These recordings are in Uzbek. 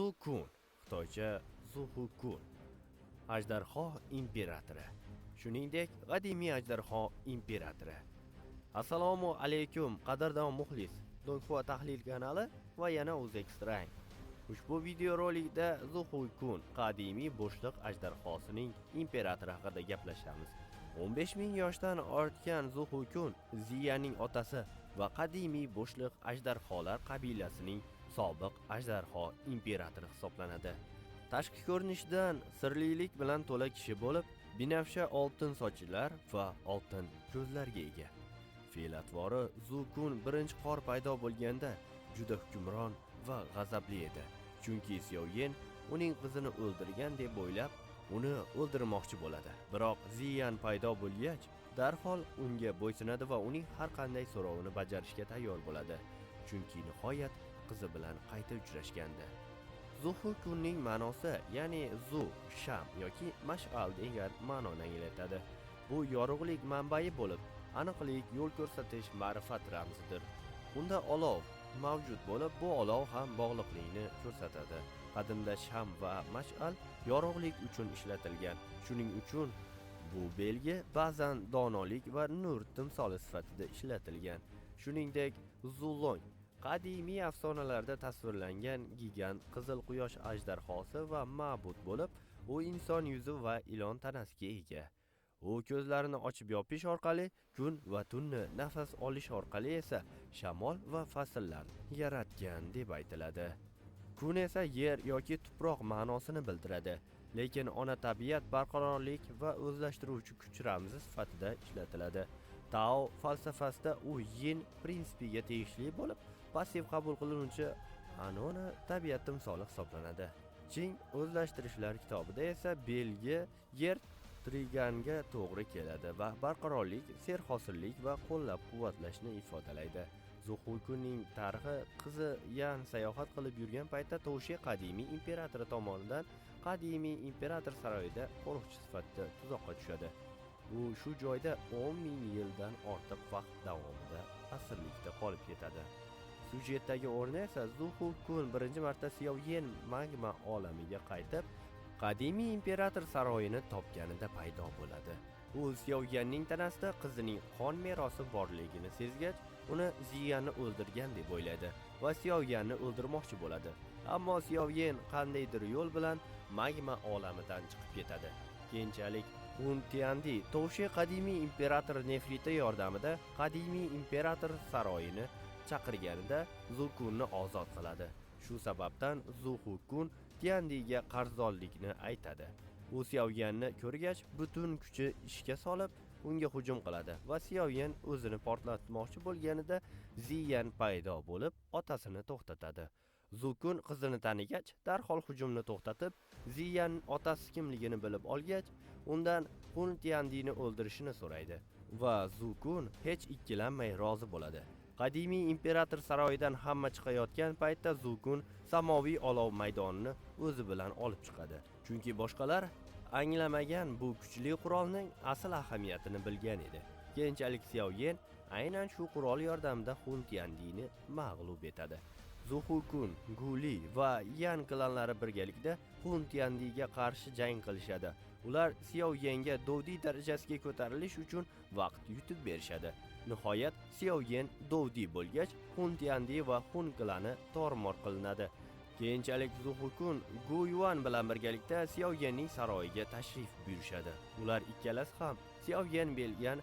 Zukun, xitoycha Zuhukun, ajdarho imperatori. Shuningdek, qadimiy ajdarho imperatori. Assalomu alaykum, qadrdon muxlis. Donghua tahlil kanali va yana O'zextrime. Ushbu videorolikda Zuhukun qadimiy bo'shliq ajdarhosining imperatori haqida gaplashamiz. 15 ming yoshdan ortgan Zuhukun Ziyaning otasi va qadimiy bo'shliq ajdarholar qabilasining sobiq ajdarho imperatori hisoblanadi. Tashqi ko'rinishidan sirlilik bilan to'la kishi bo'lib, binafsha oltin sochlar va oltin ko'zlarga ega. Fe'l-atvori Zukun birinchi qor paydo bo'lganda juda hukmron va g'azabli edi. Chunki Xiaoyan uning qizini o'ldirgan deb o'ylab, uni o'ldirmoqchi bo'ladi. Biroq Ziyan paydo bo'lgach, darhol unga bo'ysunadi va uning har qanday so'rovini bajarishga tayyor bo'ladi. Chunki nihoyat qizi bilan qayta uchrashgandi. Zuhu kunning ma'nosi, ya'ni zu, sham yoki mash'al degan ma'noni anglatadi. Bu yorug'lik manbai bo'lib, aniqlik, yo'l ko'rsatish, ma'rifat ramzidir. Unda olov mavjud bo'lib, bu olov ham bog'liqlikni ko'rsatadi. Qadimda sham va mash'al yorug'lik uchun ishlatilgan. Shuning uchun bu belgi ba'zan donolik va nur timsoli sifatida ishlatilgan. Shuningdek, Zulong qadimiy afsonalarda tasvirlangan gigant qizil quyosh ajdarhosi va ma'bud bo'lib, u inson yuzi va ilon tanasiga ega. U ko'zlarini ochib yopish orqali kun va tunni, nafas olish orqali esa shamol va fasllarni yaratgan deb aytiladi. Kun esa yer yoki tuproq ma'nosini bildiradi, lekin ona tabiat barqarorlik va o'zlashtiruvchi kuch ramzi sifatida ishlatiladi. Tao falsafasida u yin prinsipiga tegishli bo'lib, passiv qabul qilinuvchi anona tabiat timsoli hisoblanadi. Ching o'zlashtirishlar kitobida esa belgi yer triganga to'g'ri keladi va barqarorlik, serhosillik va qo'llab-quvvatlashni ifodalaydi. Zuhukunning tarixi qizi Yan sayohat qilib yurgan paytda Toshi qadimiy imperatori tomonidan qadimiy imperator saroyida qo'riqchi sifatida tuzoqqa tushadi. U shu joyda 10 ming yildan ortiq vaqt davomida asirlikda qolib ketadi. Syujetdagi o'rni esa Zuhu Kun birinchi marta Xiaoyan magma olamiga qaytib, qadimiy imperator saroyini topganida paydo bo'ladi. U Xiaoyanning tanasida qizining qon merosi borligini sezgach, uni Ziyanni o'ldirgan deb o'ylaydi va Xiaoyanni o'ldirmoqchi bo'ladi. Ammo Xiaoyan qandaydir yo'l bilan magma olamidan chiqib ketadi. Keyinchalik Hun Tiandi Toshi qadimiy imperator nefriti yordamida qadimiy imperator saroyini chaqirganida Zukunni ozod qiladi. Shu sababdan Zuhukun Tiandiga qarzdorlikni aytadi. U Xiaoyanni ko'rgach, butun kuchi ishga solib, unga hujum qiladi va Xiaoyan o'zini portlatmoqchi bo'lganida Ziyan paydo bo'lib, otasini to'xtatadi. Zukun qizini tanigach, darhol hujumni to'xtatib, Ziyan otasi kimligini bilib olgach, undan Hun Tiandini o'ldirishini so'raydi va Zukun hech ikkilanmay rozi bo'ladi. Qadimiy imperator saroyidan hamma chiqayotgan paytda Zukun samoviy olov maydonini o'zi bilan olib chiqadi. Chunki boshqalar anglamagan bu kuchli qurolning asl ahamiyatini bilgan edi. Keyinchalik Xiaoyan aynan shu qurol yordamida Hun Tiandini mag'lub etadi. Zuhukun, Guli va Yan klanlari birgalikda Hun Tiandiga qarshi jang qilishadi. Ular Xiaoyanga Doudi darajasiga ko'tarilish uchun vaqt yutib berishadi. Nihoyat Xiaoyan Doudi bo'lgach, Hun Tiandi va Hun klani tormor qilinadi. Keyinchalik Zuhukun Gu Yuan bilan birgalikda Xiaoyanning saroyiga tashrif buyurishadi. Ular ikkalasi ham Xiaoyan bergan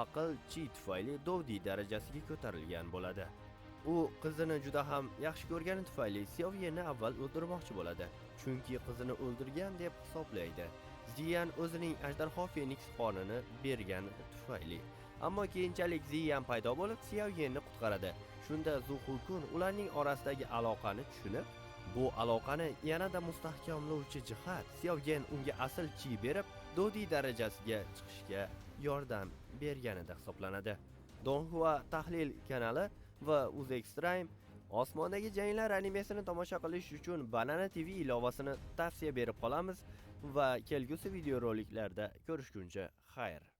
aql chi tufayli Doudi darajasiga ko'tarilgan bo'ladi. U qizini juda ham yaxshi ko'rgani tufayli Xiaoyanni avval o'ldirmoqchi bo'ladi, chunki qizini o'ldirgan deb hisoblaydi. Ziyan o'zining ajdarho Feniks qonini bergani tufayli. Ammo keyinchalik Ziyan paydo bo'lib, Xiaoyanni qutqaradi. Shunda Zuhukun ularning orasidagi aloqani tushunib, bu aloqani yanada mustahkamlovchi jihat Xiaoyan unga asl chi berib, Dodi darajasiga chiqishga yordam berganida hisoblanadi. Donghua tahlil kanali va Uzextrime Osmondagi janglar animesini tomosha qilish uchun Banana TV ilovasini tavsiya berib qolamiz va kelgusi videoroliklarda ko'rishguncha xayr.